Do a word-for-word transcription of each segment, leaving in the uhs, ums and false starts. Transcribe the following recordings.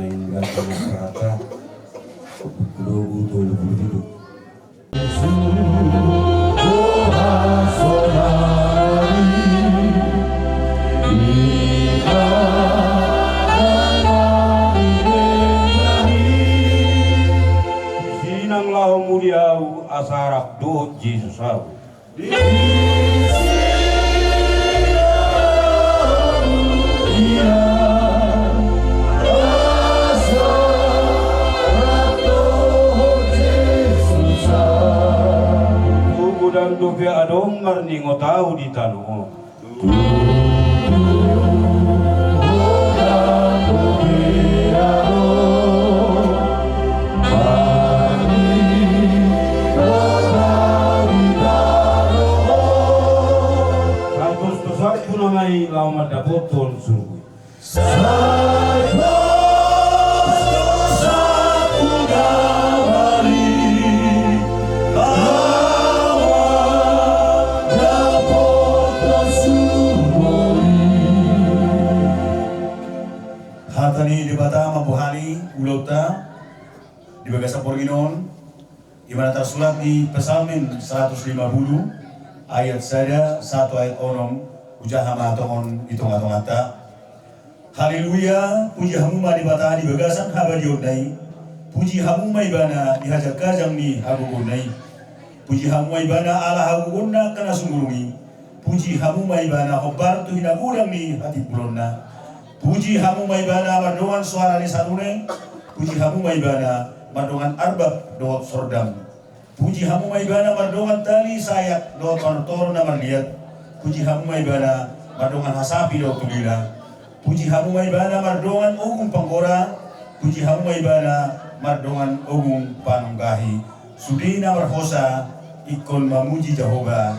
Hingga sama serata. Dua puluh tujuh. Sinang laho muli ahu asa rap dohot Jesus ahu. Godang dope adong marningot ahu di tano on. Sahat tu sahat tu nama i laho mandapothon surgo i. Hata ni Debata mambohani ulaonta di bagasan borngin on. Ima na tarsurat di Psalmen seratus lima puluh ayat sada sahat tu ayat onom, hujaha ma tongon di tonga-tonganta. Haleluya, puji hamu ma Debata di bagasan habadiaonna i. Puji hamu ma Ibana di hajang-hajang ni hagogoonna i. Puji hamu ma Ibana ala hagogoonna angka na sumurung i. Puji hamu ma Ibana hombar tu hinagodang ni hatimbulonna. Puji hamu ma Ibana mardongan soara ni sarune. Puji hamu ma Ibana mardongan arbab dohot sordam. Puji hamu ma Ibana mardongan tali sayak dohot panortoron na marliat. Puji hamu ma Ibana mardongan hasapi dohot tulila. Puji hamu ma Ibana mardongan ogung panggora. Puji hamu ma Ibana mardongan ogung panunggahi. Sude na marhosa ingkon mamuji Jahowa.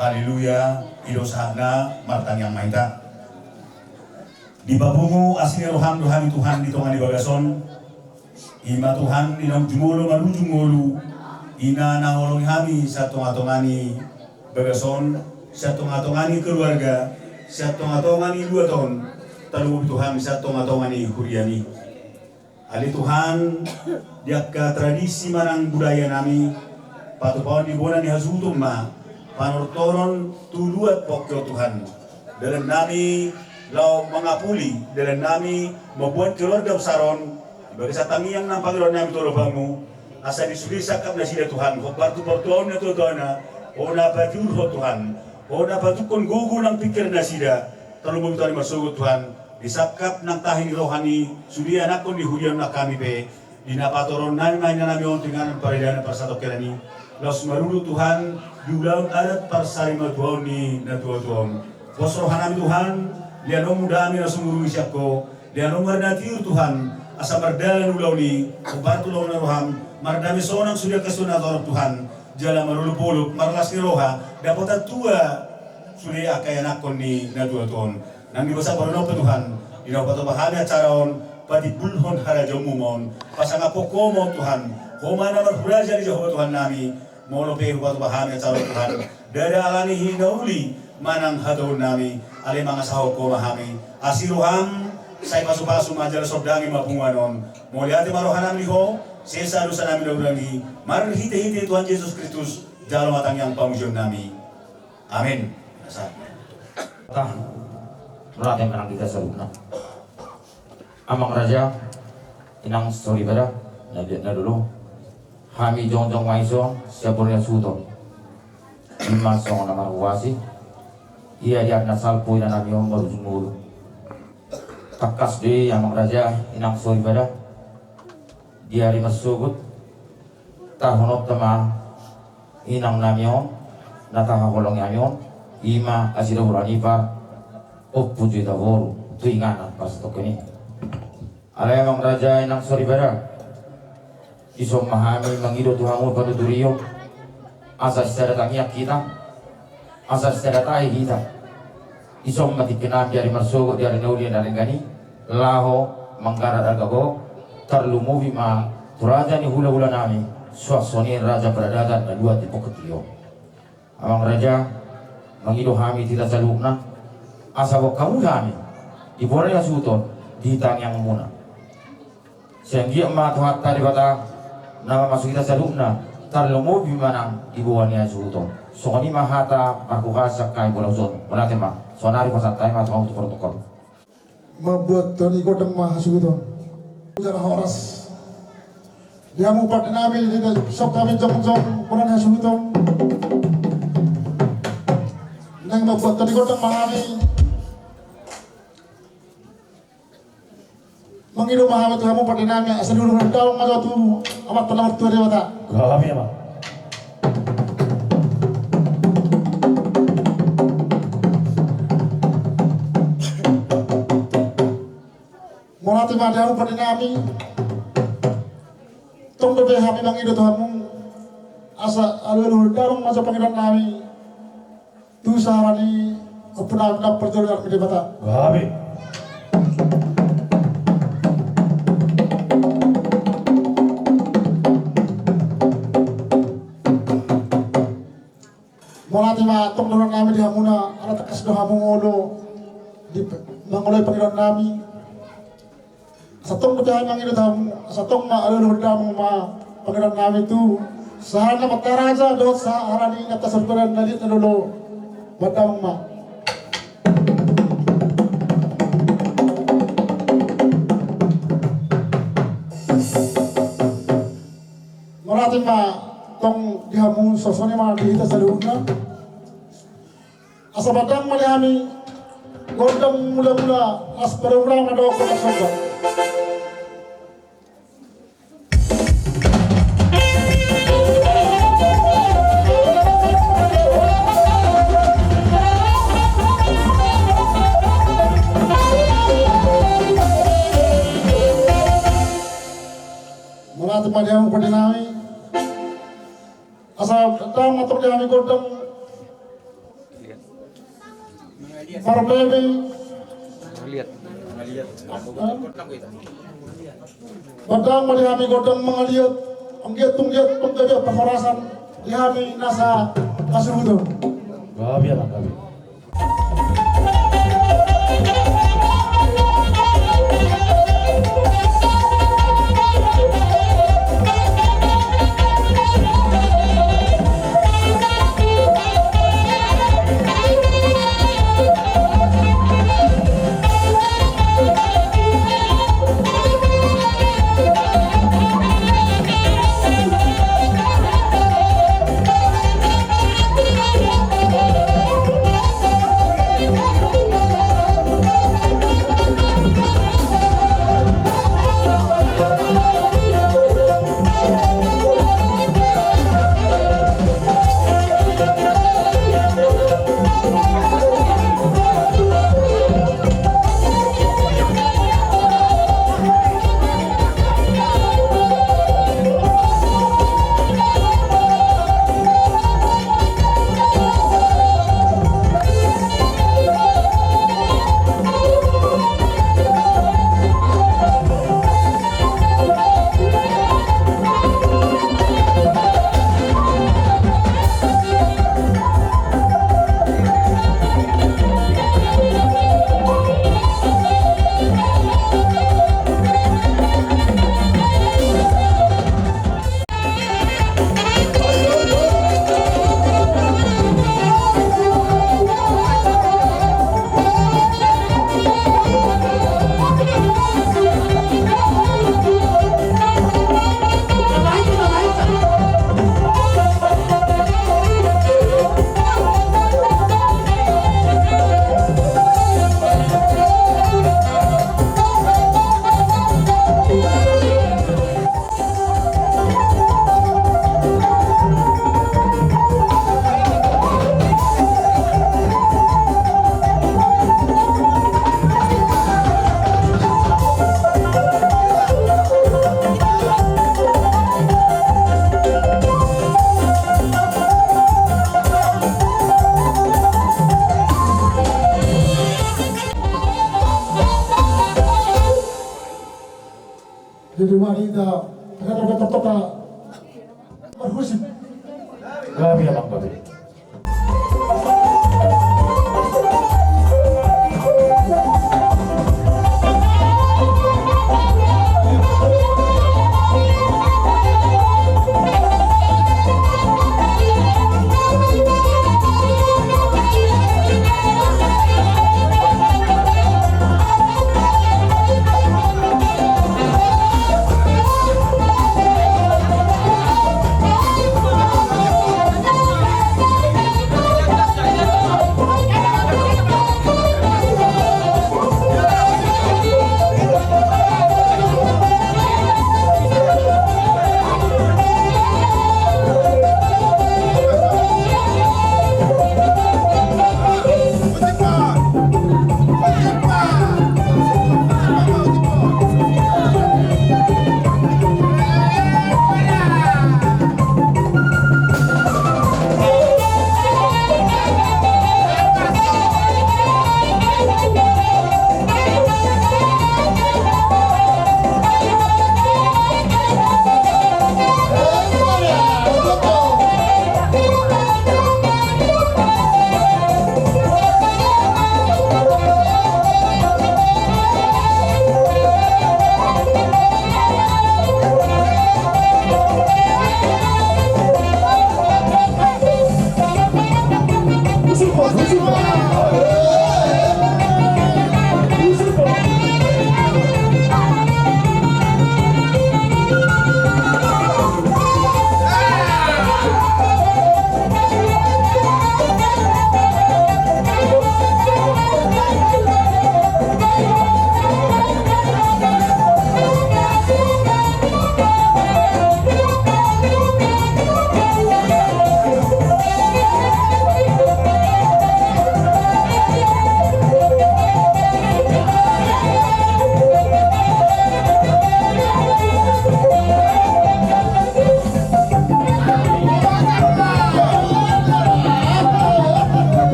Haleluya. I do sahatna. Martangiang ma hita. Dipapungu asi ni roham do hami Tuhan di tonga ni bagas on. Ima Tuhan, i naung jumolo marujung ngolu, i na naholongi hami sian tonga-tonga ni bagas on, sian tonga-tonga ni keluarga, sian tonga-tonga ni luat on, tarlumobi Tuhan sian tonga-tonga ni huriami. Ale Tuhan, di angka tradisi manang budaya nami, patupaon ni bona ni hasuhuton ma panortoron tu luat pongki on Tuhan. Dalan nami laho mangapuli, dalan nami mamboan keluarga besar on, di bagasan tangiang nang pangidoan nami tu adopanmu, asa di sude sangkap nasida Tuhan, hombar tu partuaon ni natuatuana, Ho na pajurhon Tuhan, Ho na patuduhon gogo nang pingkir nasida, tarlumobi Tuhan marsogot Tuhan, di sangkap nang tahi ni roha ni sude anakkon ni huriaon nang hami pe, di na patoron nami ma inanami on tu inganan pardalanan parsatongkinan i, laos marudut Tuhan di ulaon adat parsarimatuaon ni natuatua on. Pos rohanami Tuhan, leanonmu dame na sumurung i sian Ho, leanonmu ari na tiur Tuhan, asa mardalan ulaon i, hombar tu lomo ni roham, mardame sonang sude angka sude na torop Tuhan, jala marolopolop, marlas ni roha, dapotan tua sude angka ianakkon ni natuatua on. Nang di bagasan borngin on pe Tuhan, di na hupatupa hami acara on, patimbulhon harajaonmu ma on, pasangaphon Ho ma on Tuhan, Ho ma na marhuraja di Jahowa Tuhan nami, molo pe hupatupa hami acara on Tuhan, ndada alani hinauli manang hataon nami, alai mangasahon Ho ma hami, asi roham, sai pasupasu ma jala sondangi ma punguan on, mauliate ma rohanami di Ho, sesa dosa nami na hurang i, marhitehite Tuhan Jesus Kristus, jalo ma tangiang pamujion nami. Amin. Asa. Tah. Mauliate ma nang hita saluhutna. Amang raja, inang soripada, na biak na dolo. Hami jongjong ma i son, sian borngin hasuhuton. Ima songon na marhuasi. Ia di ari na salpu inanami on marujung ngolu. Tangkas do i amang raja, inang soripada. Di ari marsogot. Tahononta ma inang nami on, na tahaholongi hami on, ima asi daburan ipa, Ompu Juita boru, tu inganan parsatongkinan i. Alai amang raja inang soripada, dison ma hami mangido tu hamu panuturion, asa sisada tangiang hita, asa sisada tahi hita. Dison ma tingki nami di ari marsogot di ari na uli na denggan i, laho manggarar arga gok, tarlumobi ma tu raja ni hulahula nami, suang songon i raja paradatan na luat di pongki on. Amang raja, mangido hami tu hita saluhutna, asa boan hamu hami, di borngin hasuhuton, di tangiangmuna. Sai anggiat ma Tuhanta Debata na mamasuhi hita saluhutna, tarlumobi ma nang di boha ni hasuhuton. Songon i ma hata parhobas sian hami bola uson. Mauliate ma, sonari pasahat hami ma tu hamu tu protokol. Mambuat toni godang ma hasuhuton. Jala horas. Di hamu pande nami, di sop hami jongjong, bola ni hasuhuton. Naeng mambuat toni godang ma hami. Mangido ma hami tu hamu pande nami, asa diuluhon damang ma jo tu Amanta na martua Debata. Gabe ma. Mauliate ma di hamu pande nami. Tong dope hami mangido tu hamu, asa alualuhon damang ma jo pangidoan nami. Tu sahara ni ompunami na parjolo di Debata. Gabe. Mauliate ma tong dohonon nami di hamuna, ala tangkas do hamu molo di mangoloi pangidoan nami. Asa tong dope hami mangido tu hamu, asa tong ma alualuhon damang ma pangidoan nami tu sahara ni Amanta Raja dohot sahara ni inanta soripada na liat na lolo. Buat damang ma. Mauliate ma tong di hamu, songon i ma di hita saluhutna. Asa buat damang ma di hami gondang mulamula, las parmula ma dohot gondang somba. Mauliate ma di hamu pande nami. Asa damang ma tong di hami gondang marbebe. Mangaliat. Hah? Buat damang ma di hami gondang mangaliat. Anggiat tung giat panggabean parhorasan di hami na sahasuhuton. Gabe ma, gabe. Jadi wanita, ternyata betul-betul berfungsi. Gabe ma, gabe.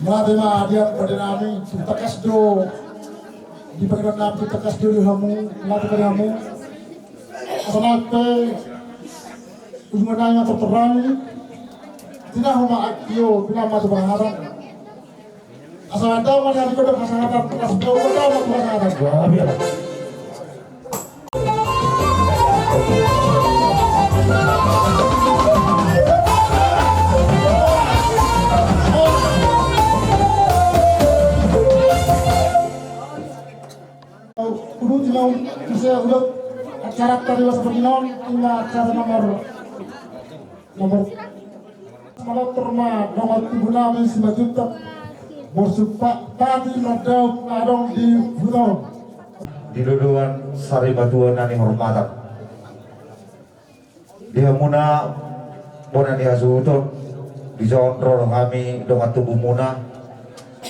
Mauliate ma di hamu pande nami, tung tangkas do di pangidoan nami, tung tangkas do di hamu, mauliate ma di hamu. Asa nang pe ujung nami ma tortor nami. Tinahu ma aek tio, tinahu ma tu pangaharan. Asa ndang ma nian di kodok hasahatan, asa ndang ma tu hasahatan. Wah, biar. Uduti ma use ulos acara tadi, ulos perginon, ima acara nomor, nomor. Manortor ma dongan tubu nami Simanjuntak, Borsu Pati, Mandaup na adong di huta on. Di dodoan sarimatua na nihormatan, di hamuna bona ni hasuhuton, dison ro hami dongan tubumuna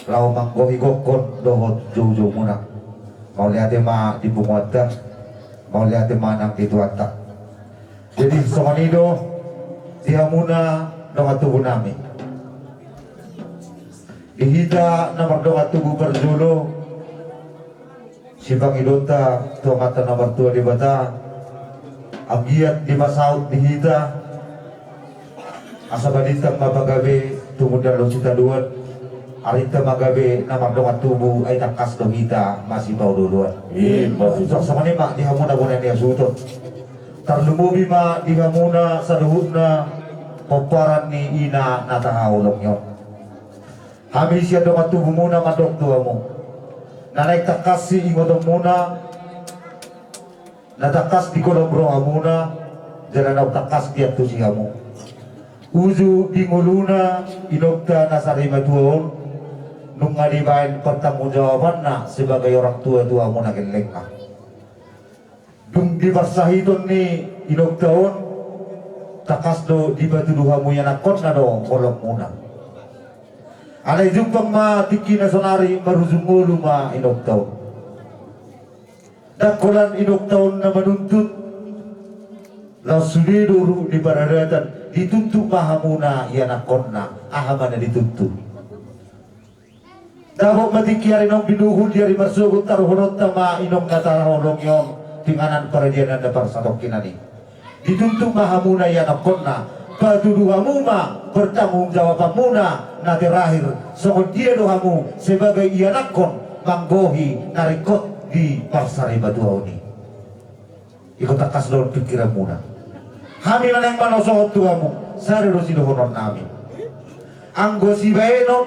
laho manggohi gokhon dohot joujoumuna. Mauliate ma di punguanta, mauliate ma nang di Tuhanta. Jadi songon i do di hamuna dongan tubu nami. Di hita na mardongan tubu parjolo, sipangidoanta tu Amanta na martua Debata, anggiat dipasaut di hita asa balintang ma pagabe tumundalhon sitadoan, arinta ma gabe na mardongan tubu, ai tangkas do hita masipaolooloan. Ima tutu. Songon i ma di hamuna bona ni hasuhuton. Tarlumobi ma di hamuna saluhutna pomparan ni ina na tahaholongi on. Hami sian dongan tubumuna mandok tu hamu, na naeng tangkas siingotonmuna, na tangkas di kolom rohamuna, jala naung tangkas diantusi hamu. Uju di ngoluna inongta na sarimatua on, nunga dibaen pertanggungjawabanna sebagai orang tua tu hamu na gellengna. Dung di parsahiton ni inongta on, tangkas do dipatudu hamu ianakhonna do holongmuna. Alai jumpang ma tingkina saonari, marujung ngolu ma inongta on. Ndang holan inongta on na manuntut, laos sude do ruhut ni paradaton, dituntut ma hamuna ianakhonna, aha ma na dituntut. Dapot ma tingki ari naung binuhul di ari marsogot taruhononta ma inong na tahaholongi on tu inganan paradianan na parsatongkinan i. Dituntut ma hamuna ianakhonna, patudu hamu ma pertanggungjawabanmuna na terakhir, songon dia do hamu sebagai ianakhon manggohi na ringkot di parsarimatua on i. Ingkon tangkas do on pingkiranmuna. Hami na naeng manosohon tu hamu, sada do sidohononnami. Anggo sibaenon,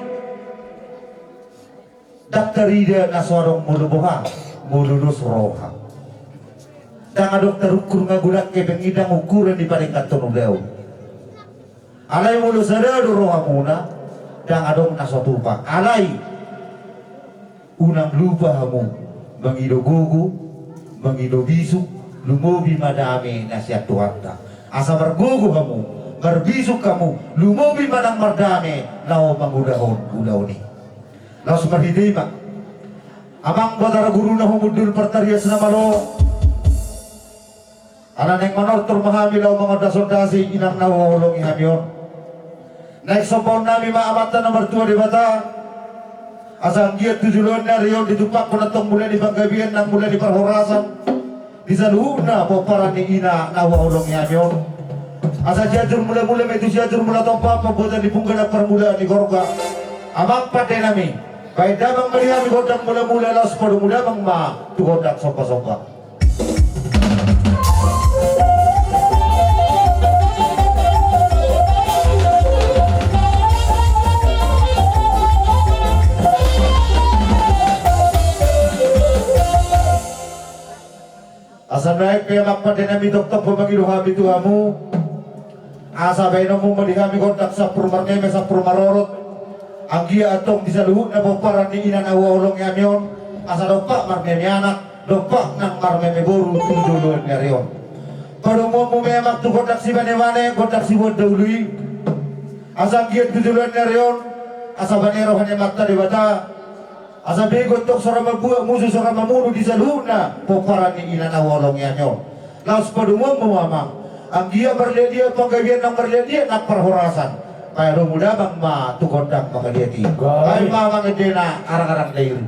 ndang tarida na so adong molo boha, molo dos roha. Ndang adong tarungkul nga godang hepeng i, ndang ukuran ni padengganhon ulaon. Alai molo sada do rohamuna, ndang adong na so tupa. Alai unang lupa hamu mangido gogo, mangido bisuk, lumobi ma dame na sian Tuhanta. Asa margogo hamu, marbisuk hamu, lumobi ma nang mardame laho mangulahon ulaon i. Laos marhite i ma, Amang Batara Guru na humundul partarias na malo. Ala naeng manortor ma hami laho mangondasondasi inang na huhaholongi hami on. Naeng sombaonnami ma Amanta na martua Debata, asa anggiat tu joloan ni ari on ditumpakkon antong mula ni panggabean nang mula ni parhorasan di saluhutna pomparan ni ina na huhaholongi hami on. Asa Sianjur Mulamula ma i tu Sianjur Mulatompa, pambuatan ni pungga nang parmulaan ni gorga. Amang pandenami, baen damang ma di hami gondang mulamula, laos padomu damang ma tu gondang sombasomba. Asa nuaeng pe amang pandenami, tongtong pe mangido hami tu hamu, asa baenonmu ma di hami gondang sampur marmeme sampur marorot. Anggiat antong di saluhutna pomparan ni ina na huhaholongi hami on, asa dompak marmeme anak, dompak nang marmeme boru tu joloan ni ari on. Padomuonmu ma i amang tu gondang sibanebane, gondang siboan dahulu i. Asa anggiat tu joloan ni ari on, asa bane roha ni Amanta Debata, asa begu antong so ra mambuat, musu so ra mamunu di saluhutna pomparan ni ina na huhaholongi hami on. Laos padomuonmu ma amang, anggiat marliatliat panggabean nang marliatliat nang parhorasan, Paeadomu damang ma tu gondang mangaliat i. Gabe. Baen ma mangendena arang-arang dairi.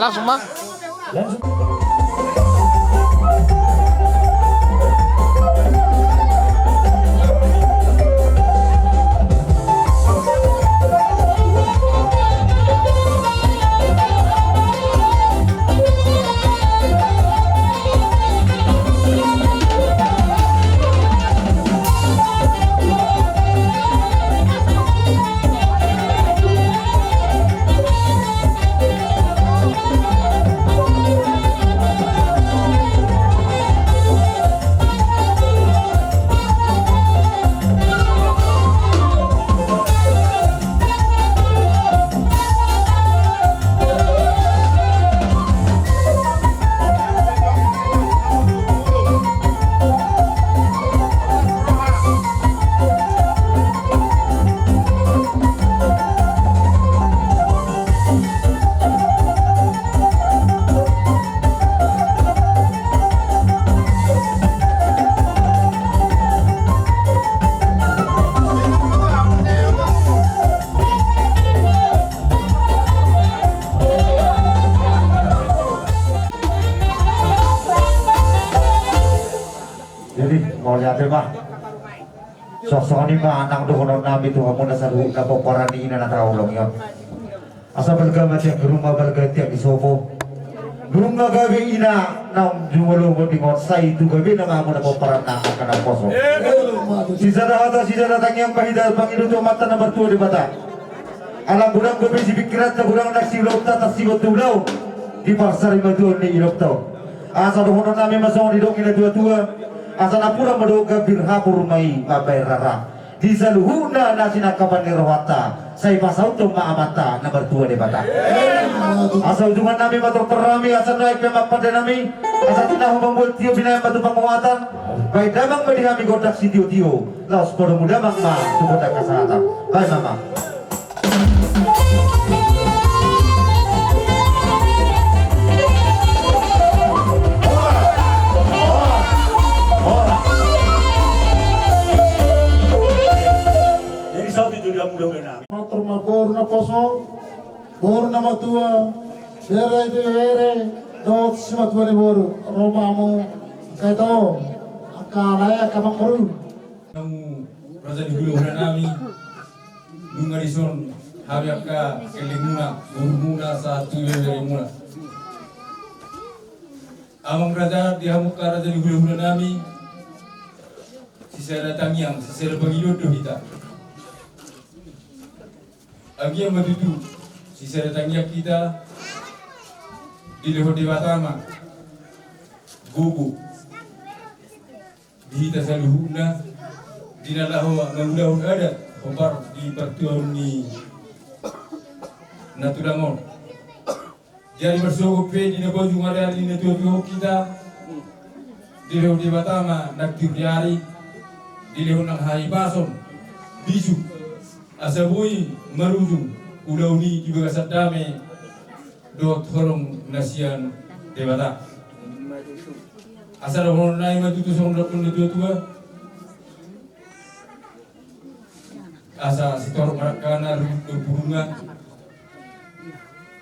Langsung ma. Jadi, mauliate ma. Songon i ma nang dohonon nami tu hamuna saluhutna pomparan ni ina na taulahon i on. Asa balga ma tiang ni ruma, balga tiang ni sopo. Nunga gabe ina naung jumolo monding on, sai tu gabena ma hamuna pomparanna angka naposo. Sisada hata sisada tangiang ma hita pangido tu Amanta na martua Debata. Ala godang dope sipingkiranta, godang nang siulaonta, tasiboan tu ulaon di parsarimatuaon ni inongta on. Asa dohonon nami ma songon didok ni natuatua, asa napuran ma dohot gambir, hapur ma i mambahen rara di saluhutna na sinangkapan ni rohanta. Sai pasauthon ma Amanta na martua Debata. Asa ujungan nami ma tortor nami, asa nuaeng pe ma pande nami, asa tinahu mambuat tio binahen ma tu panguatan, baen damang ma di hami gondang sitiotio, laos padomu damang ma tu gondang hasahatan. Baen ma ma. Jadi saut itu dia mudah-mudahan nami. Matur ma boru na poso, boru na matua, bere tu bere, dohot simatua ni boru, ro ma hamu, angka ito, angka lae, angka amangboru. Hamu raja ni hulahula nami, nunga dison hami angka kellengmuna, borumuna, sahat tu beberemuna. Amang raja, di hamu angka raja ni hulahula nami, sisada tangiang, sisada pangidoan do hita. Anggiat ma tutu sisada tangiang hita, dilehon Debata ma gogo di hita saluhutna, di na laho mangulahon adat hombar di partuaon ni na tulang on. Jadi marsogot pe di na paujung ari-ari ni natuatua hita, dilehon Debata ma nang tiur ni ari, dilehon nang hahipason, bisuk, asa boi marujung ulaon i di bagasan dame dohot holong na sian Debata. Asa dohonon nami ma tutu songon didok ni natuatua. Asa sitorop ma dangkana, rungkut do burungna.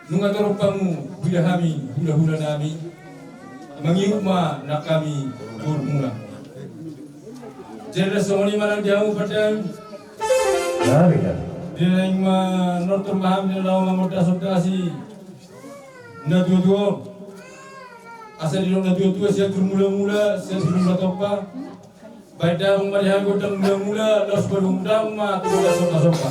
Nunga torop hamu huida hami hulahula nami, mangihut ma nang hami borumuna. Jadi songon i ma nang di hamu pande nami. Di na naeng manortor ma hami di na laho mangondasondasi natuatua on. Asa didok natuatua, sian tumula-mula, sian tumula tompa. Baen damang ma di hami gondang mula-mula, laos padomu damang ma tu gondang somba-somba.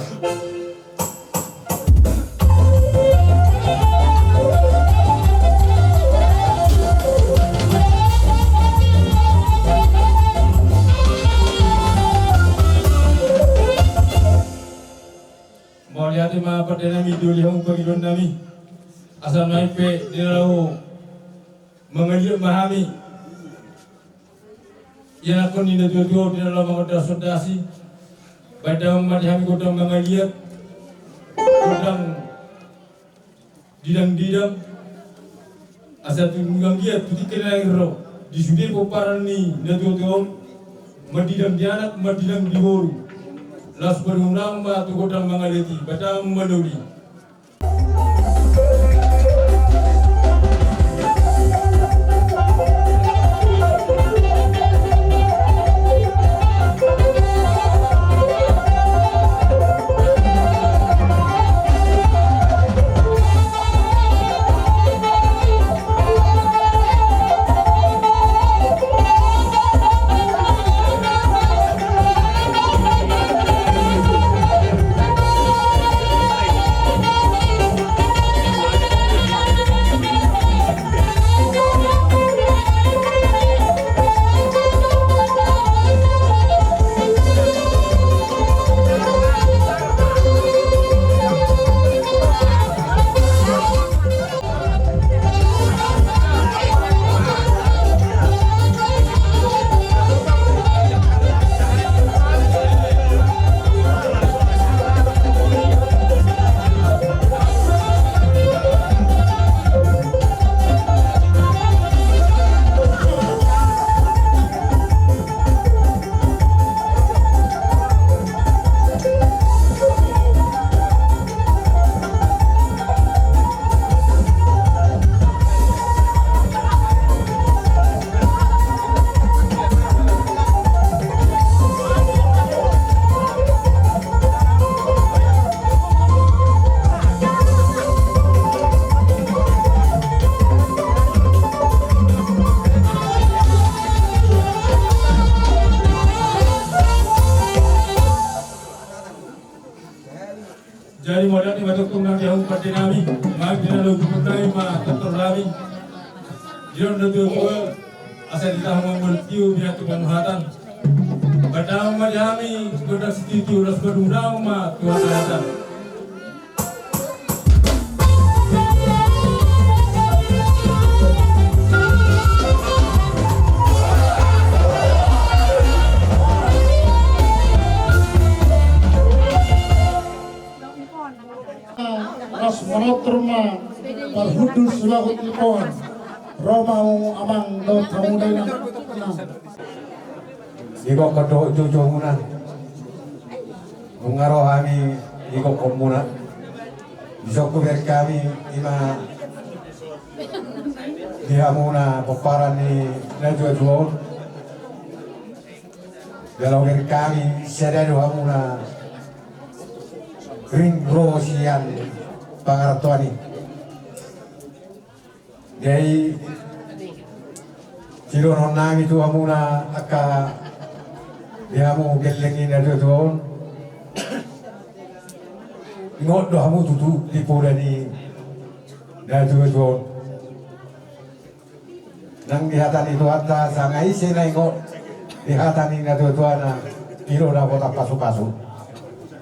Mauliate ma pande nami, doli hamu pangidoan nami. Asa nuaeng pe di na laho mangaliat ma hami. Ianakhon ni natuatua on di na laho mangondasondasi. Baen damang ma di hami gondang mangaliat, gondang didang-didang. Asa tung anggiat tu tingki na naeng ro di sude pomparan ni natuatua on, mandidang di anak, mandidang di boru. Laos padomu damang ma tu gondang mangaliat i, baen damang ma doli. Jadi mauliate ma tongtong nang di hamu pande nami, nang di na laho jumpa nami ma tortor nami. Didok natuatua, asa tinahu mambuat tio binahen tu panguhatan. Baen damang ma di hami gondang sitiotio, laos padomu damang ma tu hasahatan. Ras manortor ma parhundul sulagot ni poan. Ro ma hamu amang dohot hamu dainang. Igokkon dohot joujou muna. Nunga ro hami igokkon muna. Dison hubereng hami ima di hamuna pomparan ni natuatua on. Jala hubereng hami sada do hamuna ring ro sian pangarantoan i. Jadi sidohonon nami tu hamuna angka di hamu gelleng ni natuatua on. Ingot do hamu tutu di poda ni natuatua on. Nang di hata ni Tuhanta sanga ise na ingot di hata ni natuatuana, i do dapotan pasupasu.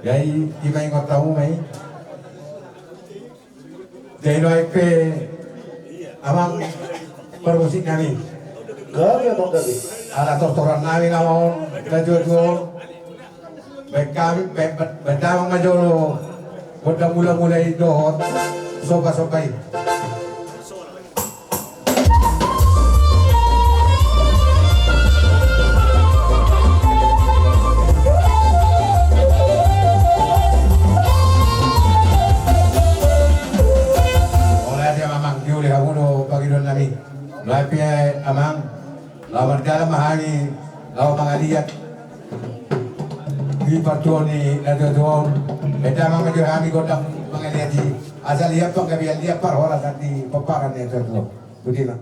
Jadi ima ingot hamu ma i. Jadi nuaeng pe amang parmusik nami. Gabe amang gabe. Ala tortoran nami nama on natuatua on. Baen hami, baen, baen, baen damang ma jolo gondang mulamula i dohot sombasomba i. Olo ate amang, diuli hamu do pangidoan nami. Nuaeng pe amang, laho mardalan ma hami laho mangaliat di partuon ni natuatua on. Baen damang ma jolo hami gondang mangaliat i. Asa liat panggabean, liat parhorasan di pomparan ni natuatua. Boti ma.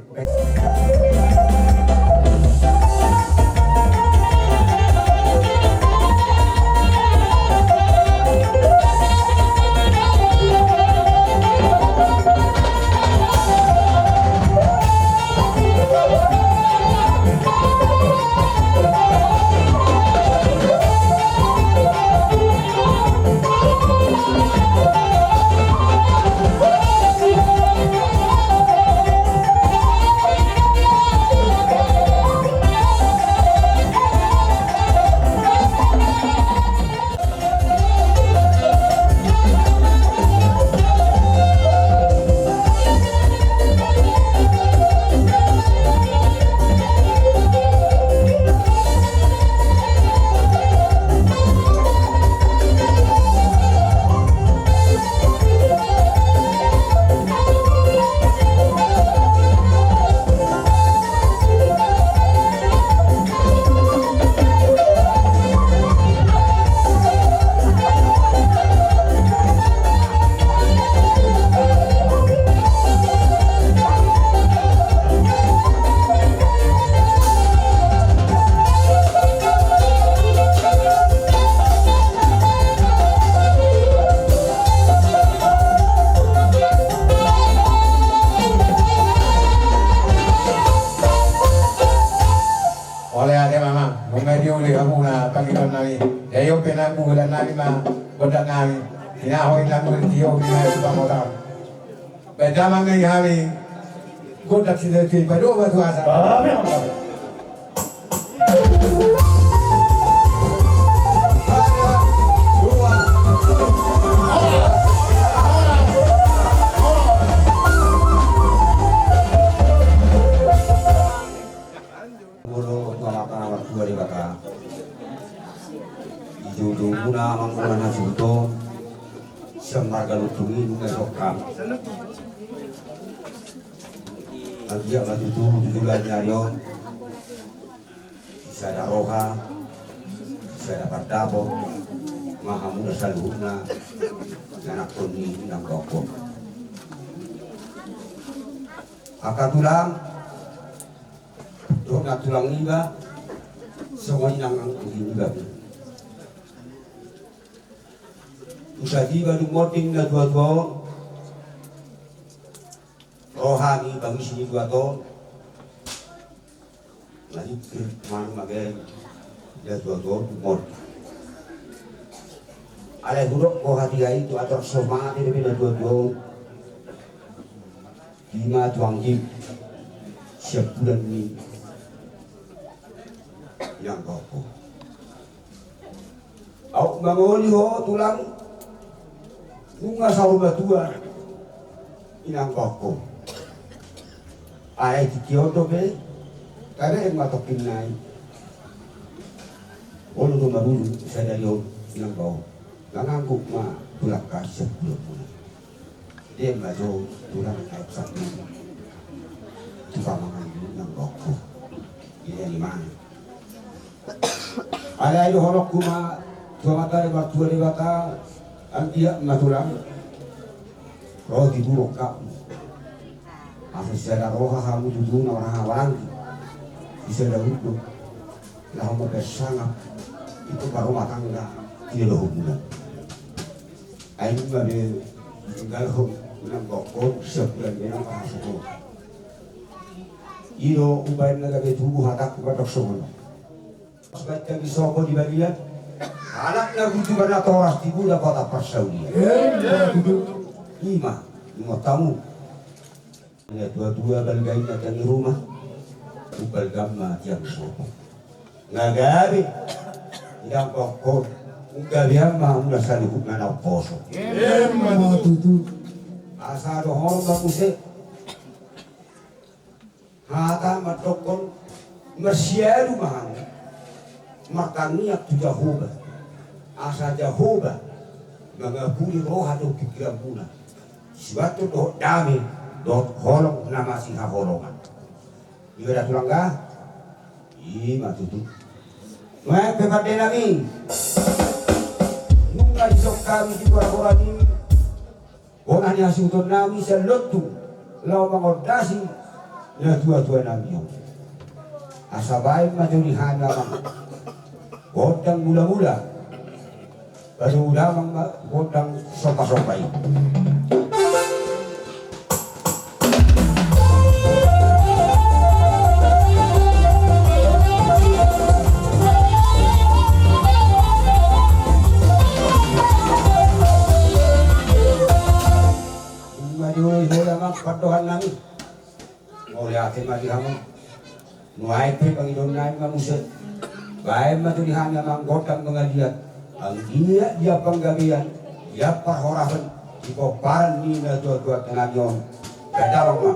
Olo ate amang, nunga diuli hamuna pangidoan nami. Jadi on pe na bulan nami ma gondang nami. Tinaho i na bulan tio i ma tu pangotan. Baen damang ma i hami gondang sitio-tio i padomu ma tu asa. Molo tu Amanta na martua Debata, di joujou muna amang muna na suhut on, sian marga Lontung i nunga didok hami. Anggiat ma tutu di bulan ni ari on, sisada roha, sisada pandapot ma hamuna saluhutna, ianakhon ni inang dohot. Angka tulang dohot nantulang niba, songon i nang anggi niba pe. Tu sadia dung monding natuatua on, ro hami pangisi ni tuatua on, na dipir manang magai natuatua on dung monding. Alai hudok do hatiha i tu ator so mate dope natuatua on. Ima tu anggim siampudan ni inang dohot ho. Aut mangoli ho tulang, Nunga saur matua inang bangko. Ai tingki on dope tabereng ma tongkin nai. Olo do marulu sadari on inang bangko. Mangangguk ma tulang kasih bulan-bulan. Dia ma jo tulang aek sapi. Tupa mangangguk inang bangko. Dia ni mana? Alai dohononku ma tu Amanta Martua Debata, anggiat ma tulang ro di buruk kau. Asa sisada roha hamu tutu na marhahamaranggi. Sisada udut. Laho mapersangap. Itu barumah tangga. Tidak ada hubungan. Ai nunga be tinggal ho. Menang bokon. Sebulan menang bahasa ho. Iro ubaen na gabe tubuh hatak ubaen dok songon. Baen kami sopo di balian. Anak na gujukan na toras di buda kota parsaulian. Ima. Nunga tamu. Na tua-tua balga inna tangi rumah. Ubalgam ma tiang sopo. Na gabe. Idang kokon. Gabe ama muna saluhut na na poso. Ima tutu. Asa dohon ma muse. Hata mandokkon marsiadu ma hamu martangiang tu Jahowa. Asa Jahowa mangapuli roha dohot pingkiranmuna. Suanton dohot dame dohot holong na masihaholongan. Iba da tulang ga? Ima tutu. Nuaeng pe pande nami. Nunga dison hami di gora-gora ni bona ni hasuhuton nami sian lontung laho mangondasi na tua-tua nami on. Asa baen ma jo di hami amang gondang mula-mula. Baru uda amang gondang somba-somba i. Ima di ulu i hola amang pandohan nami. Mauliate ma di hamu. Nuaeng pe pangidoan nami ma muse. Baen ma tu di hami amang gondang mangaliat. Anggiat dia panggabean, dia parhorasan di pomparan ni na tua-tua nami on. Gadang ma.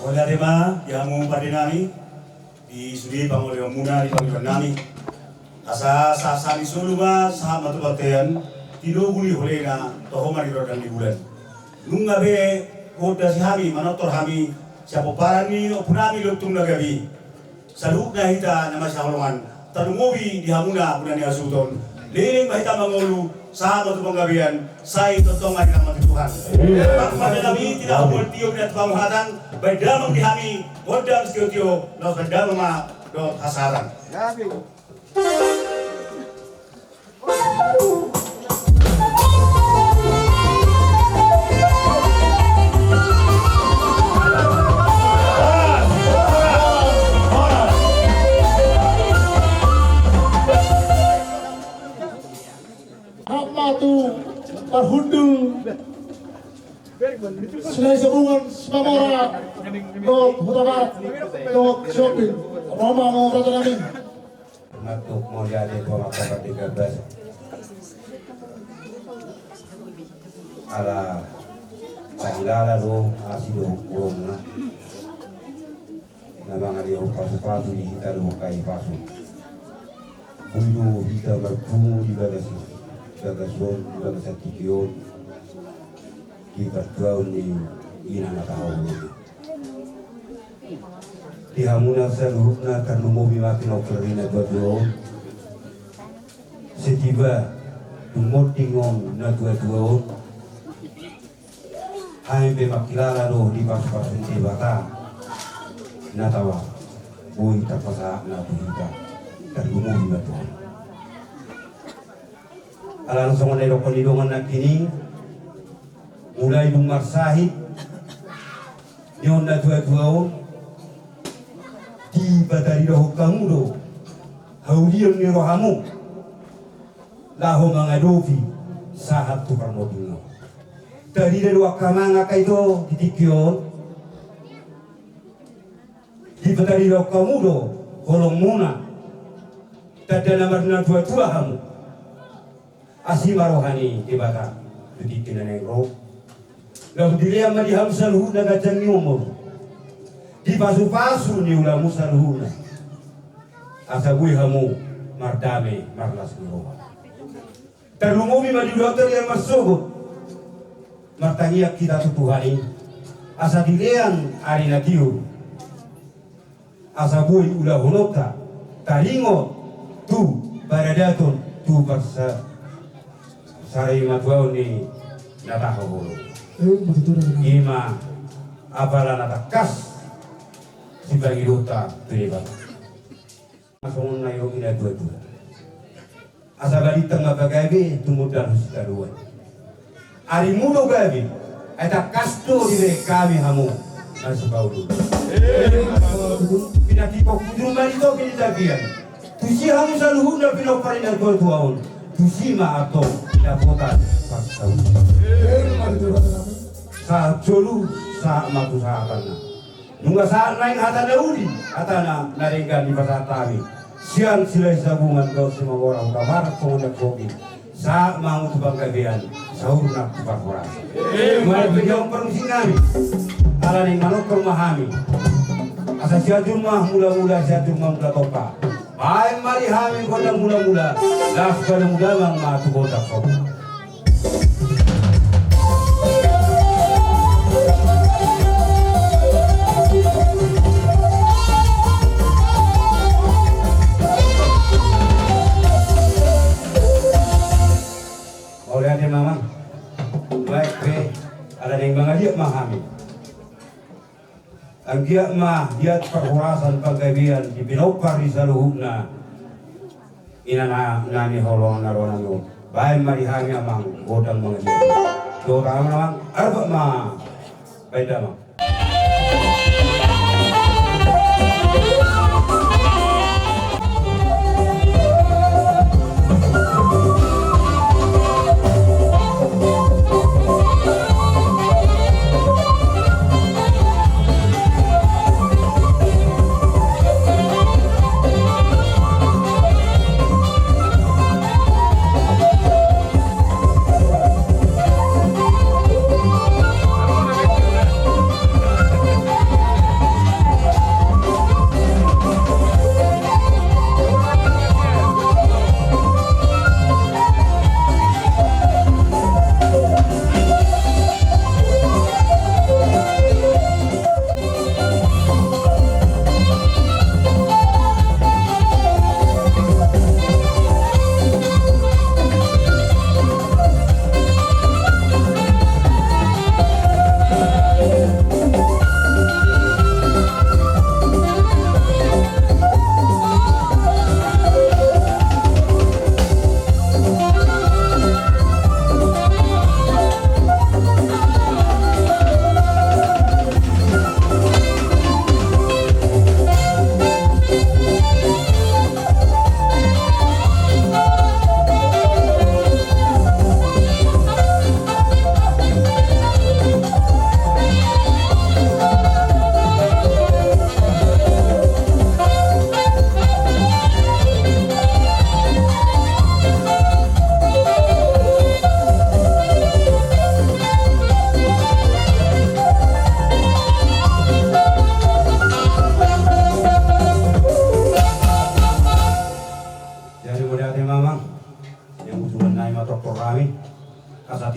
Mauliate ma di hamu pande nami. Di sude pangolehonmuna di pangidoan nami. Asa sahat-sahat ni solu ma sahat ma tu bontean, tinogu ni holena toho ma di rondang ni bulan. Nunga be gondasi hami manortor hami Sian pomparan ni ompunami Lontung Nagabe, saluhutna hita na masihaholongan, tarlumobi di hamuna, hamuna na niasuhuton. Leleng ma hita mangolu, sahat ma tu panggabean, sai tongtong ma hita mangolu tu Tuhan. Iya. Pardalanan i, tidak humol tio, tidak tukang hatan, baen damang di hami, gondang sitiotio, laos baen damang ma dohot hasahatan. Rap ma tu parhundul Silahisabungan, Simamora dohot Hutabarat dohot Sihombing. Ro ma hamu, raja nami. Matuk mauliate tu Amanta Pardenggan Basa. Ala pangilala do asi dohot holongna na mangalehon pasupasu di hita dohot hahipason. Boi do hita marpungu di bagas i, bagas on, di bagasan tingki on, di partuaon ni ina na tahaholongi. Di hamuna saluhutna, tarlumobi ma pinompar ni natuatua on. Setiba tumonding on natuatua on, hami pe mangkilala do di pasupasu ni Debata na tawar. Boi tarpasahat na tu hita, tarlumobi ma tu hami. Alana songon na didokkon ni dongan nangkin i, mulai dung marsahit ni on natuatua on, dipataridahon hamu do haulion ni rohamu laho mangadopi sahat tu parmondingan. Tarida do angka amang angka ito di tingki on, dipataridahon hamu do holongmuna, tanda na marnatuatua hamu. Asi ma roha ni Debata tu tingki na naeng ro. Laos dilean ma di hamu saluhutna ganjang ni umur, di pasupasu ni ulamu saluhutna, asa boi hamu mardame marlas ni roha. Tarlumobi ma di ulaonta di ari marsogot, martangiang hita tu Tuhan i, asa dilean ari na tio, asa boi ulahononta taringot tu paradaton, tu parsa-, sarimatuaon ni na tahaholongi. Eh, betul, betul. I ma apala na tangkas sipangidoonta tu Debata. Songon na nidok ni natuatua. Asa balintang ma pagabe, tumundalhon sitadoan. Arimu do gabe, ai tangkas do dibereng hami hamu masipaolo. Pinantikhon hujur ma di topi ni tapian. Tusi hamu saluhutna pinompar ni natuatua on. Tusi ma antong dapotan parsaulian. Sahat solu, sahat ma tu sahatanna. Nunga sahat naeng hata na uli, hata na, na denggan dipasahat hami sian Silahisabungan dohot Simamora Hutabarat songon na togin. Sahat ma hamu tu panggabean, saur ma tu parhorasan. Mauliate ma di hamu parmusik nami. Ala naeng manongtong ma hami. Asa Sianjur ma mulamula, Sianjur ma mula tompa. Baen ma di hami gondang mulamula, laos baen damang ma tu gondang somba. Mauliate ma amang. Baik pe, ala naeng mangaliat ma hami. Anggiat ma liat parhorasan panggabean di pinompar ni saluhutna. Ina na, na nihaholongan na ro nami on. Baen ma di hami amang gondang mangaliat. Dohot amang, arbat ma. Baen damang.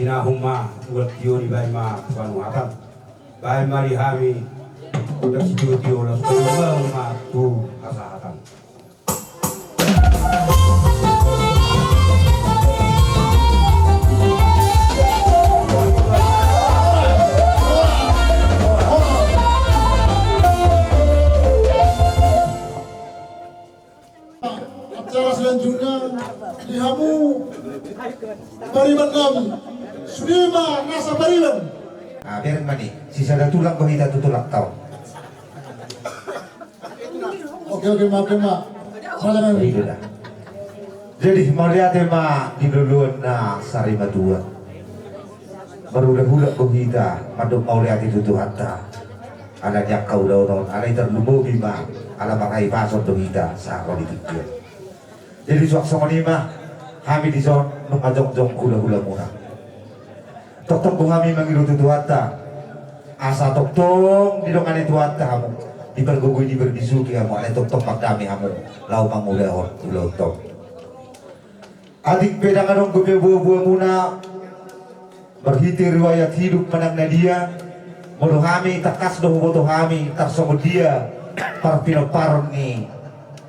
Na homa, uat tio dibaen ma panuhatan. Baen ma di hami, udah sitio-tio, laos panuhatan ma tu hasahatan. Acara selanjutnya di hamu pariban nami. Sude ma nasa pariban. Ah, bereng ma ni, sisada tulang do hita tu tulangta on. Oke, oke, maaf, maaf. Salah nami. Jadi, mauliate ma di loloan na sari matua. Marhulahula do hita mandok mauliate tu Tuhanta. Ala ni angka ulaon on, alai tarlumobi ma ala marhahipason do hita sahat ro di tingki on. Jadi suang songon i ma hami dison nunga jongjong hulahulamuna. Tongtong do hami mangido tu Tuhanta asa tongtong didongani Tuhanta hamu, dipargogoi, diparbisuhi hamu, alai tongtong mandame hamu laho mangulahon ulaonta on. Atik pe ndang adong dope buabuamuna marhite riwayat hidup manang na dia, molo hami tangkas do huboto hami tarsongon dia parpinomparon ni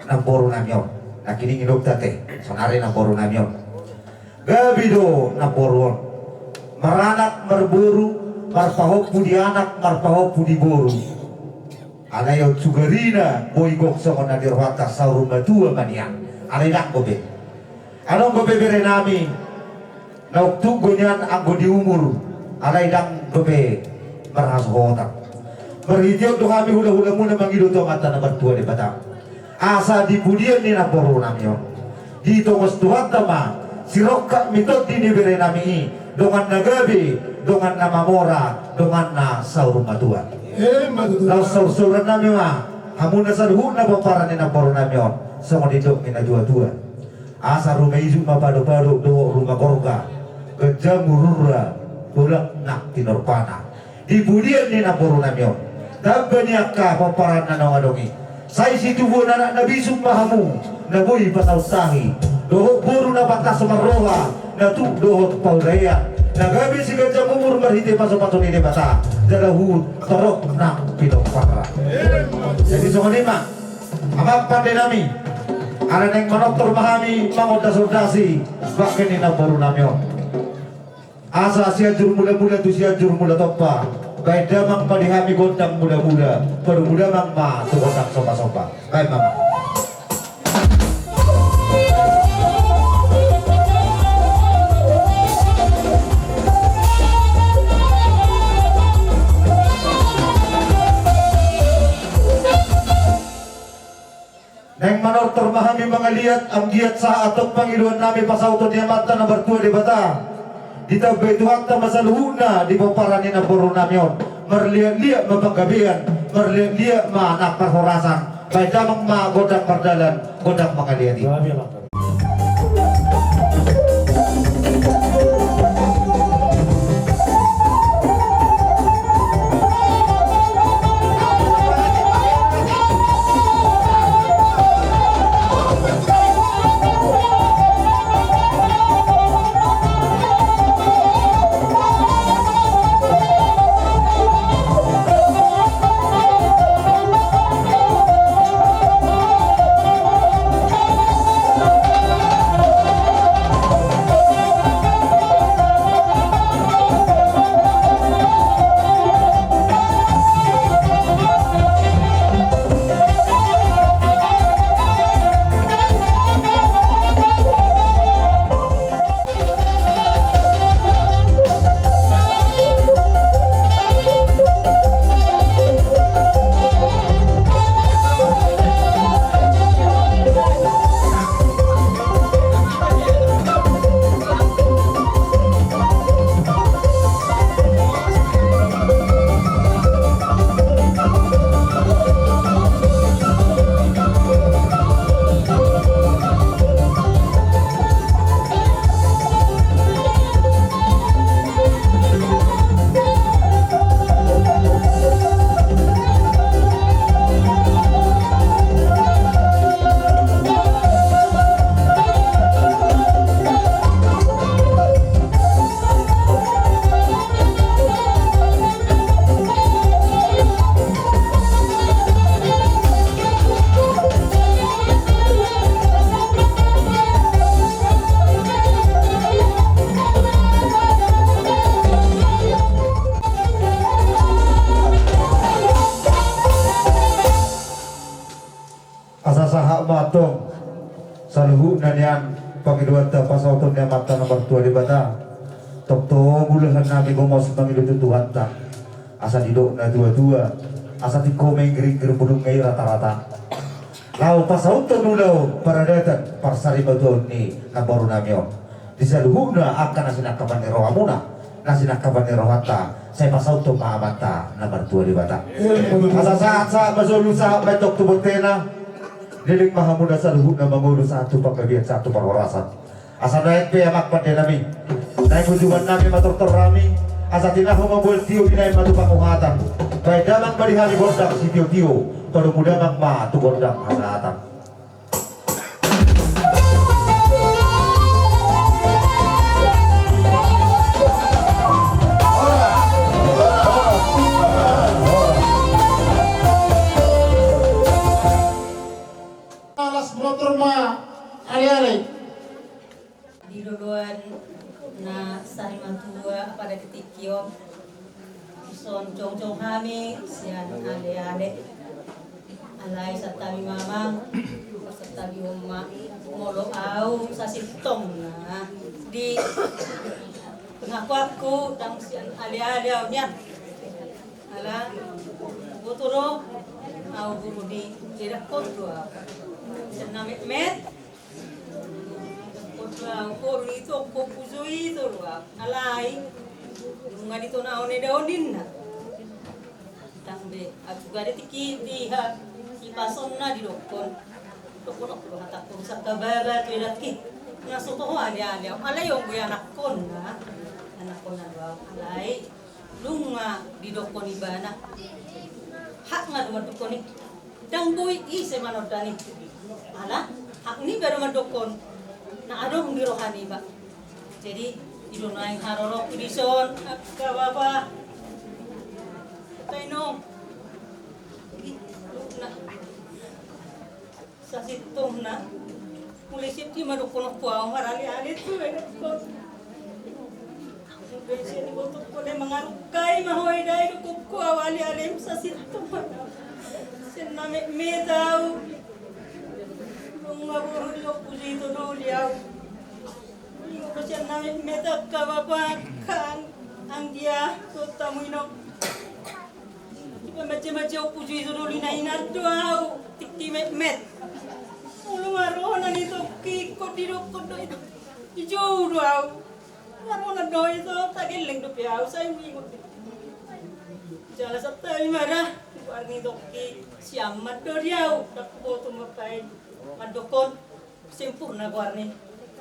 namboru nami on. Nangkining i do ate, saonari namboru nami on. Gabe do namboru on maranak marboru, marpahompu di anak, marpahompu di boru. Alai on sugarina boi gok songon na di rohanta, saur matua ma nian. Alai ndang dope. Adong dope bere nami na ungtuk do nian anggo di umur, alai ndang dope marhasohotan. Marhite on do hami hulahulamuna mangido tu Amanta na martua Debata asa di pudian ni namboru nami on ditongos Tuhanta ma sirongkap ni tondi ni bere nami i, dongan na gabe, dongan na mamora, dongan na saur matua. Emma tutu. Laos saursaur nami ma hamu na saluhutna pomparan ni namboru nami on, songon nidok ni natuatua. Asa ruma ijuk ma padopado dohot ruma gorga, ganjang umurna, holan nang tinomparna di pudian ni namboru nami on. Tamba ni angka pomparan na naung adong i, sai situbuan anak na bisuk ma hamu, na boi pasaut tahi, dohot boru na pantas marroha, na tuk dohot pauraean, na gabe siganjang umur marhite pasupasu ni Debata, jala huhut torop nang pinomparna. Jadi songon i ma, amang pande nami, ala naeng manortor ma hami mangondasondasi bangke ni namboru nami on. Asa Sianjur Mulamula tu Sianjur Mulatompa, baen damang ma di hami gondang mulamula, padomu damang ma tu gondang sombasomba. Baen ma. Naeng manortor ma hami mangaliat, anggiat sahat antong pangidoan nami, pasauton ni Amanta na martua Debata. Ditambai Tuhanta ma saluhutna di pomparan ni namboru nami on. Marliatliat ma panggabean, marliatliat ma nang parhorasan. Baen damang ma gondang mardalan, gondang mangaliat i. Sahat ma antong saluhutna nian pangidoanta, pasahaton ni Amanta na martua Debata. Tongtong ulahan nami gomos mangido tu Tuhanta, asa didok na tua-tua, asa tingko menggeringger bulungna i rata-rata. Laho pasauthon ulaon paradatan parsarimatua ni namboru nami on di saluhutna angka na sinangkapan ni rohamuna, na sinangkapan ni rohanta, sai pasauthon ma Amanta na martua Debata. Asa sahat-sahat ma solu, sahat ma antong tu bontean. Leleng ma hamuna saluhutna mangolu sahat tu panggabean, sahat tu parhorasan. Asa naeng pe, amang pande nami, naeng ujuman nami ma tortor nami, asa tinahu mamboan tio, binahen ma tu panguhatan. Baen damang ma di hami gondang sitio-tio, padomu damang ma tu gondang hasahatan. Las motor ma ale-ale. Di loloan na sarimatua pada di tingki on, dison jongjong hami sian ale-ale. Alai santabi ma amang, santabi ma molo au sasintongna di pengakuanku, ndang sian ale-ale au nian. Ala boto do au guru di edangkon do au. Sian na metmet. Kotu au koru ito, kopu jo ito do au. Alai nunga di tona on eda on ninna. Ndang be, au juga di tingki di ha, di pasonna didokkon. Dokkon, dokkon do hatangku, sangkababa tu edangki. Na so toho ale-ale au. Alai on be anakkonna. Anakkonna do au. Alai nunga didokkon ibana. Hakna do mandokkon i. Ndang boi ise manonda ni. Ala hak niba do mandokkon na adong di roha niba. Jadi i do naeng haroroku dison, angka bapa. Tainong. Ih, lukna. Sasintongna. Mulai sian dia ma dokkon ho au marale-ale tu edangkon. Mulai sian dia dokkon ho, mangarungkai ma ho eda, dokkon ho au ale-ale, sasintongna. Sian na metmet au. Nunga boru ni ompu jo ito do di au. Ingot sian na metmet, angka bapa, angka anggia, tu tamu inong. Iba maja-maja ompu jo ito do, ina-ina do au tingki metmet. Molo marona ni tongki, ingkon didokkon do ito. Dijou do au. Marona do ito, tagelleng dope au, sai huingot. Jala santabi ma da, goar ni tongki siamat do di au, ndang huboto mambaen mandokkon sempurna goarna.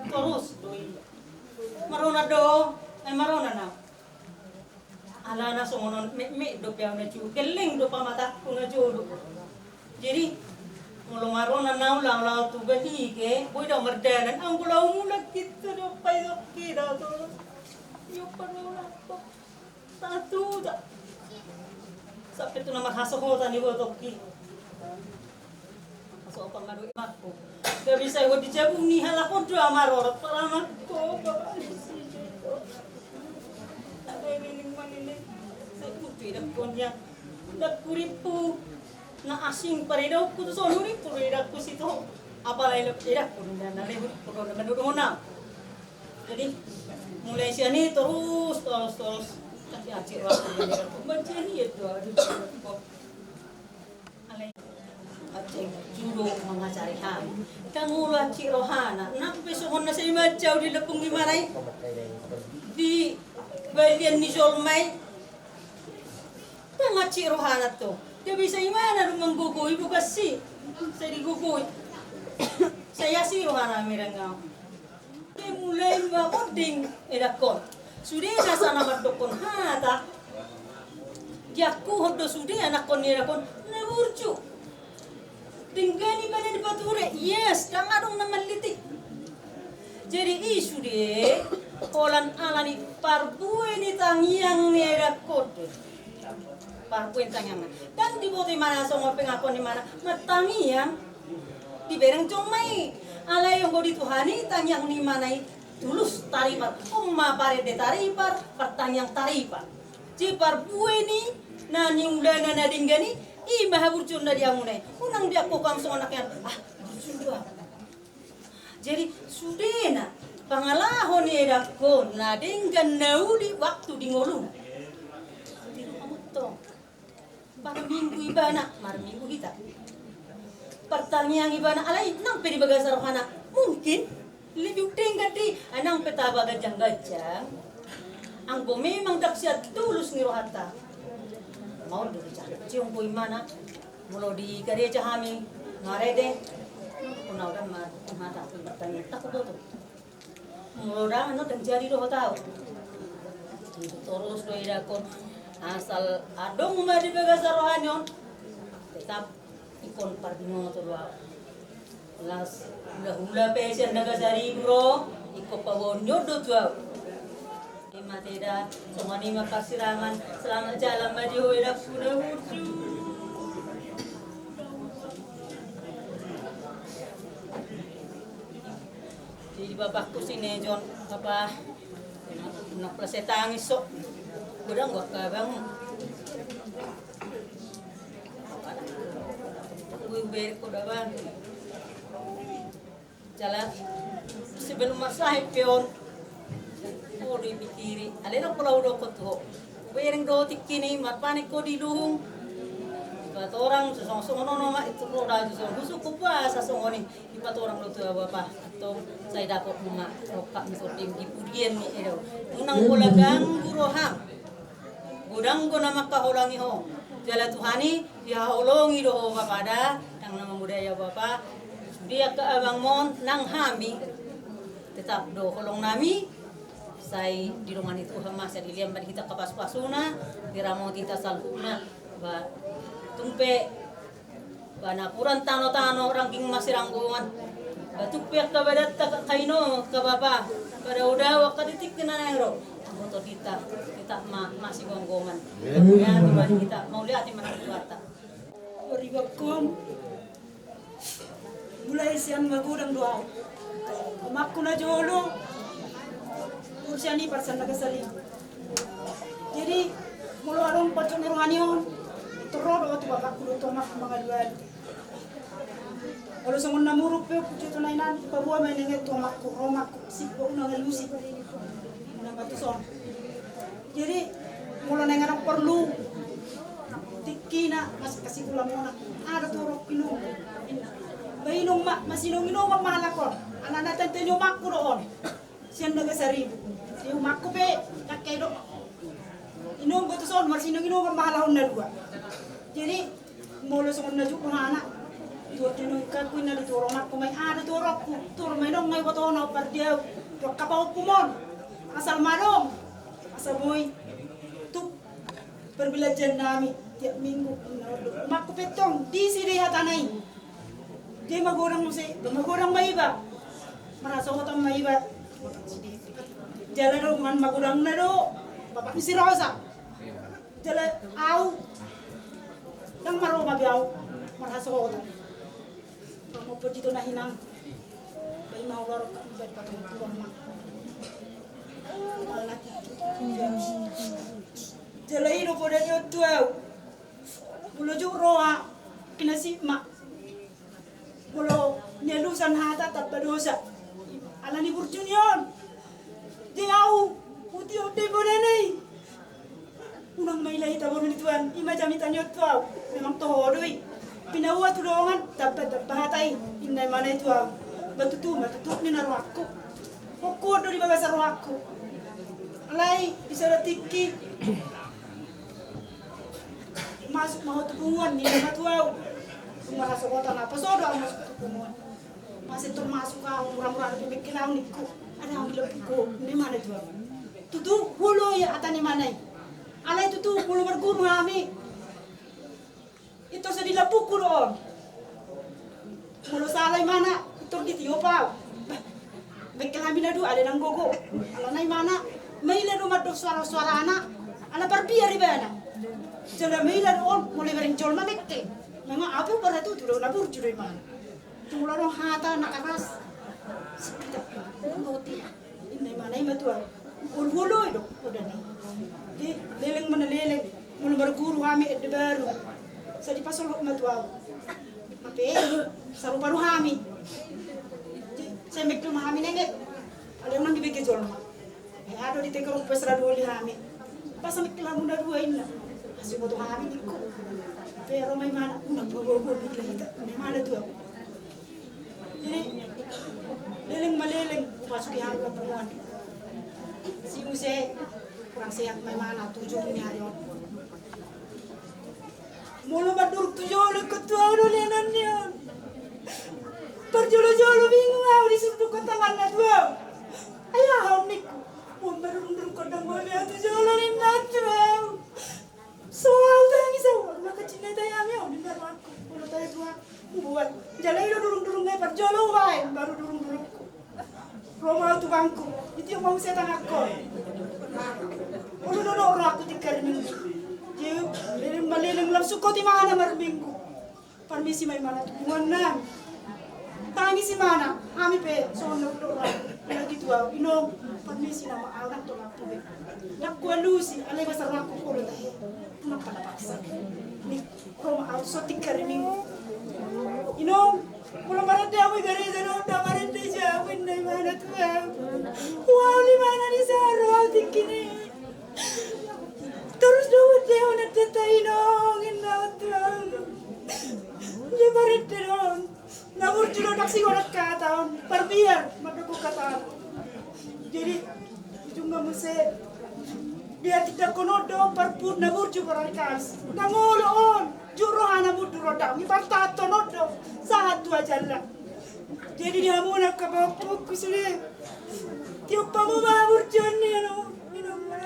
Torus do i. Marona do, eh, marona na. Alana songon on metmet dope au na jo, gelleng do pamatangku na jo do. Jadi molo marona na au laho-laho tu Balige, boi do au mardalan, anggo laho mulak gitu do, paidok kita tu. Iyo, parolak ko. Satu tak. Sampe tu na marhasohotan iba tongki. Hasohotan ma do i, amangku. Gabe sai ho di jabu ni halak on do au marorot, pala amangku, bapak ni si Jeko. Ada ini, ini, ini. Sai butuh idak kon ya. Dak kuripu. Na asing paredaku tu son, huripu do edangku sito. Apalai lok edangku na, na le huripu do na manudona. Jadi mulai sian i torus, torus, torus. Tapi acik rohana, manjadi ya doa di. Alai acik juru mangajari hami. Ndang olo acik rohana. Nang pe songon na sai manjau di lambung ni imana i, di balian ni jolma i. Ndang acik rohana tong. Dia bisa imana do manggogoi, bukan si. Sai digogoi. Sai asi rohana mereng au. Dia mulai mangonding edangkon. Sude na sana mandokkon hata. Diakuhon do sude anakkon ni edangkon na burju. Denggan ibana dipature, yes, ndang adong na manlitik. Jadi i sude holan ala ni parbue ni tangiang ni edangkon do. Parbue ni tangiangna. Ndang diboto imana songon pengakuan ni imana martangiang dibereng jolma i. Alai anggo di Tuhan i tangiang ni imana i tulus taripar, on ma parende taripar, partangiang taripar. Jadi parbue ni na niulana na denggan i, i ma haburjuonna di hamuna i. Unang diangkup hamu songon anak i, ah, Jadi sudena pangalaho ni edangkon na denggan na uli waktu di ngoluna. Tiru hamu tong. Parminggu ibana, marminggu hita. Partangiang ibana, alai nang pe di bagasan rohana mungkin lebih denggan di, ai nang pe tabaganjang-ganjang. Anggo memang ndang sian tulus ni rohanta, maol do dicari ciong boi mana. Molo di gareja hami marende, unau dan mar hata martangiang tak boto. Molo ndang, anu, ndang jadi dohot au. Torus do edangkon, asal adong ma di bagasan roha ni on, tetap ingkon parbinoto do au. Las hulahula pe sian Nagasari ro, ingkon paboaon ni on do tu au. Ima te da, songon i ma parsirangan, selamat jalan ma di ho edangku na burju. Jadi bapakku si Nejon, apa, nang pula sai tangis so. Godang gua kabang. Gue berek ko da bang. Jala sebelum marsahit pe on. Olo dipikiri. Alai nang pula udokkon tu ho. Bereng do tingki ni marpanek ko di luhung. Patorang songon-songon on ma itu roda songon husuk ko puasa songon i. Dipatorang do tu au bapa, antong sai dapot ma rongkap ni tonding di pudian ni edo. Unang pola ganggu roham. Godang do na mangkaholongi ho. Jala Tuhan i dihaholongi do ho bapa da, ndang na mamodai au bapa. Di angka abangmon nang hami tetap do holong nami. Sai didongani Tuhan ma, sai dilehon ma di hita angka pasupasuna, diramoti hita saluhutna. Ba tung pe ba napuran tano-tano rangging masiranggoman. Ba tung pe angka badanta angka ino angka bapa, ba dao-dao angka di tingki na naeng ro. Anggo tondinta tetap ma masigomgoman. Amin. Mauliate ma di hita, mauliate ma di Tuhanta. Paribakkon mulai sian magodang do au. Omakku na jolo urusan i parsan Nagasari. Jadi molo adong pojok ni roha ni on, tor ro do au tu bapakku dohot tu omakku mangalualu. Molo songon na muruk pe puji tu na inan, paboa ma i naeng tu omakku, ro omakku, sip, unang alusi. Unang batu son. Jadi molo naeng adong porlu tingkina, mas kasih tulang mona, ada tu rok inum. Ba inum ma, masinum-inum ma halak on. Alana tante ni omakku do on. Sian Nagasari. Di omakku pe, pakai do. Inum batu son, masinum-inum ma halak on na dua. Jadi molo songon na jukku hana, tuor di nungkaku inna di tuor omakku ma i, ada tuor omakku, tuor ma inong ngai botona ompar di au. Tuor kapahompu mon. Asal madong. Asal boi. Tu perbelanjaan nami tiap minggu. Omakku pe tong disi do i hatana i. Dia magodang muse, magodang ma iba. Marhasohotan ma iba. Jala do man magodangna do bapak ni si Rosa. Jala au ndang maroma be au marhasohotan. Pamopot di tona hinang. Ba i ma ular ka ba di patong tuang ma. Jala i do poda ni on tu au. Molo jut roha kinasip ma. Molo nialusan hata tamba dosa. Alani burju ni on. Di au uti on do i bonana i. Unang maila hita boru ni Tuhan, ima jamita ni on tu au. Memang toho do i. Pinaua tu dongan, tamba-tamba hata i. Inna imana i tu au. Ba tutu ma tutu ni na rohakku. Hongku on do di bagasan rohakku. Alai di sada tingki masuk ma ho tu punguan ni ima tu au. Marhasohotan apa so do au masuk tu punguan. Masih termasuk au mura-mura ada bebek kilau ningku. Ada au di lebihku ni mana tu au. Tutu hulo ia hata ni mana i. Alai tutu molo marguru hami. Ito so di lapuku do on. Molo sala imana ito di tiop au. Bengkel hami na dua ale nang gogo. Alana imana maila do mandok suara-suarana. Ala parbiar ibana. Jala maila do on molo ibereng jolma mengke. Memang api ubar hatutu do na burju do imana. Tung molo adong hata na karas. Sekitar. Roti. Inna imana ima tu au. Ulu-ulu i do poda ni. Di leleng mana leleng. Molo marguru hami ende baru. Sai dipasolhot ma tu au. Hape sarupa do hami. Sai mengkel ma hami nenge. Alai unang dibege jolma. Ai adong di tegeruk pes ra doli hami. Pas mengkel hamu na dua inna. Asi boto hami ningku. Hape ro ma imana, unang bobo-bobo ni hita. Imana dua. Jadi leleng ma leleng pasuki hami lapungan. Si muse kurang sehat ma imana tujuh ni ari on. Molo mandurung tu jolo ingkon tu ahu do lenan ni on. Parjolo-jolo bingung ahu disunduk tanganna tu ahu. Ai aha on ningku. Molo mandurung-durung kondang boi ahu tu jolo ninna tu ahu. So ahu tangis ahu. Maka cinna tai ami ahu ninna rohangku. Molo tai tu ahu. Buat. Jala i do durung-durung nai parjolo ubaen baru durung-durungku. Ro ma ahu tu bangku, ditiop ma muse tanganku. Olo do do ro ahu tingki ari Minggu. Jadi leleng ma leleng lam sungkot imana marminggu. Parmisi ma imana tu punguan nami. Tangis imana, hami pe songon na do ro ahu. Lagi tu ahu, inong, parmisi nama ahu nang tolap tu be. Nang kualusi, alai masa rohangku olo tahe. Nang pada paksa. Ni Ro ma ahu so tingki ari Minggu. Inong, molo marende hamu i gareja do, nda marende i jabu inna imana tu ahu. Huaul imana ni saro ahu tingki ni. Torus do huendehon endenta inong inna on tu ahu. Dia marende do on. Na burju do ndang sigodang hata on, parbiar mandok hata on. Jadi ujungna muse dia tindakkon on do parput na burju parari kamis. Na molo on jut rohana mundur on daong, dipartahanhon on do sahat tu ajalna. Jadi di hamu angka pahompu sude, tiop hamu ma haburjuon ni anu, inong ma.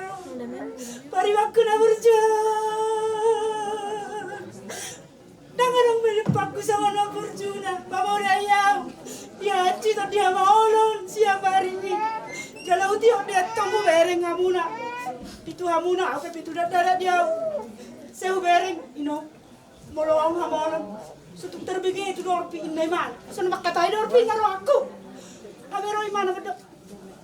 Paribanku na burju. Ndang adong be lempangku songon na burjuna, mamodai ahu. Di hansit on, di hamaolon sian baring i. Jala hutiop do antong hubereng hamuna. Pitu hamuna, ahu pe pitu dakdanak di ahu. Sai hubereng, inong. Molo ahu hamaolon, so tung tarbege tu dorpi inna imana. So na mangkatai dorpi inna rohangku. Hape ro imana mandok.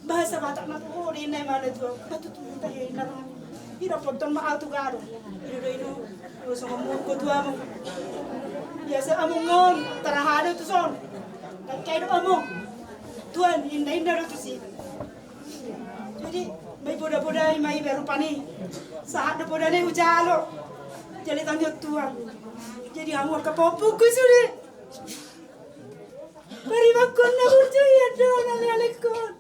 Bahasa Batak ma tu ho, ninna imana tu ahu. Bah tutu tahe inna rohangku. Idapothon ma ahu tu gadong. I do do inong, molo songon murko tu among. Biasa among on taraha do tuson. Ndang kehe do among. Tuan, inna inna do tusi. Jadi ma i bodabodai ma i be rupani. Sahat do podana i hujalo. Jala tangion Tuhan. Jadi hamu angka pahompuku sude. Paribanku na burju i ando na lealingkon.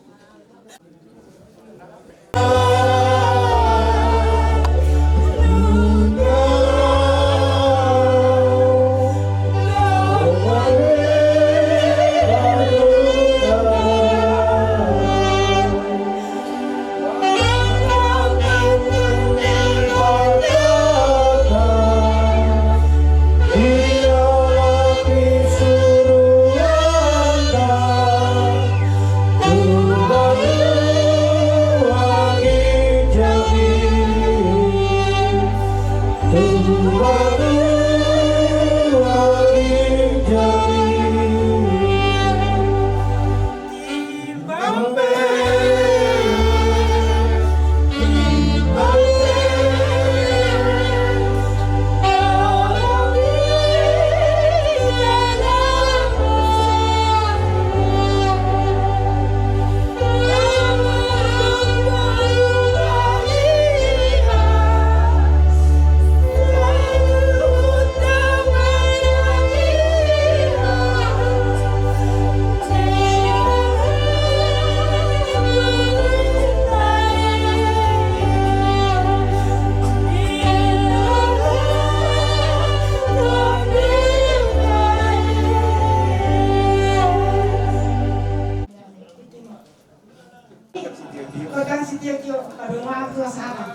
Godang sitio-tio, padomu ahu tu hasahatan.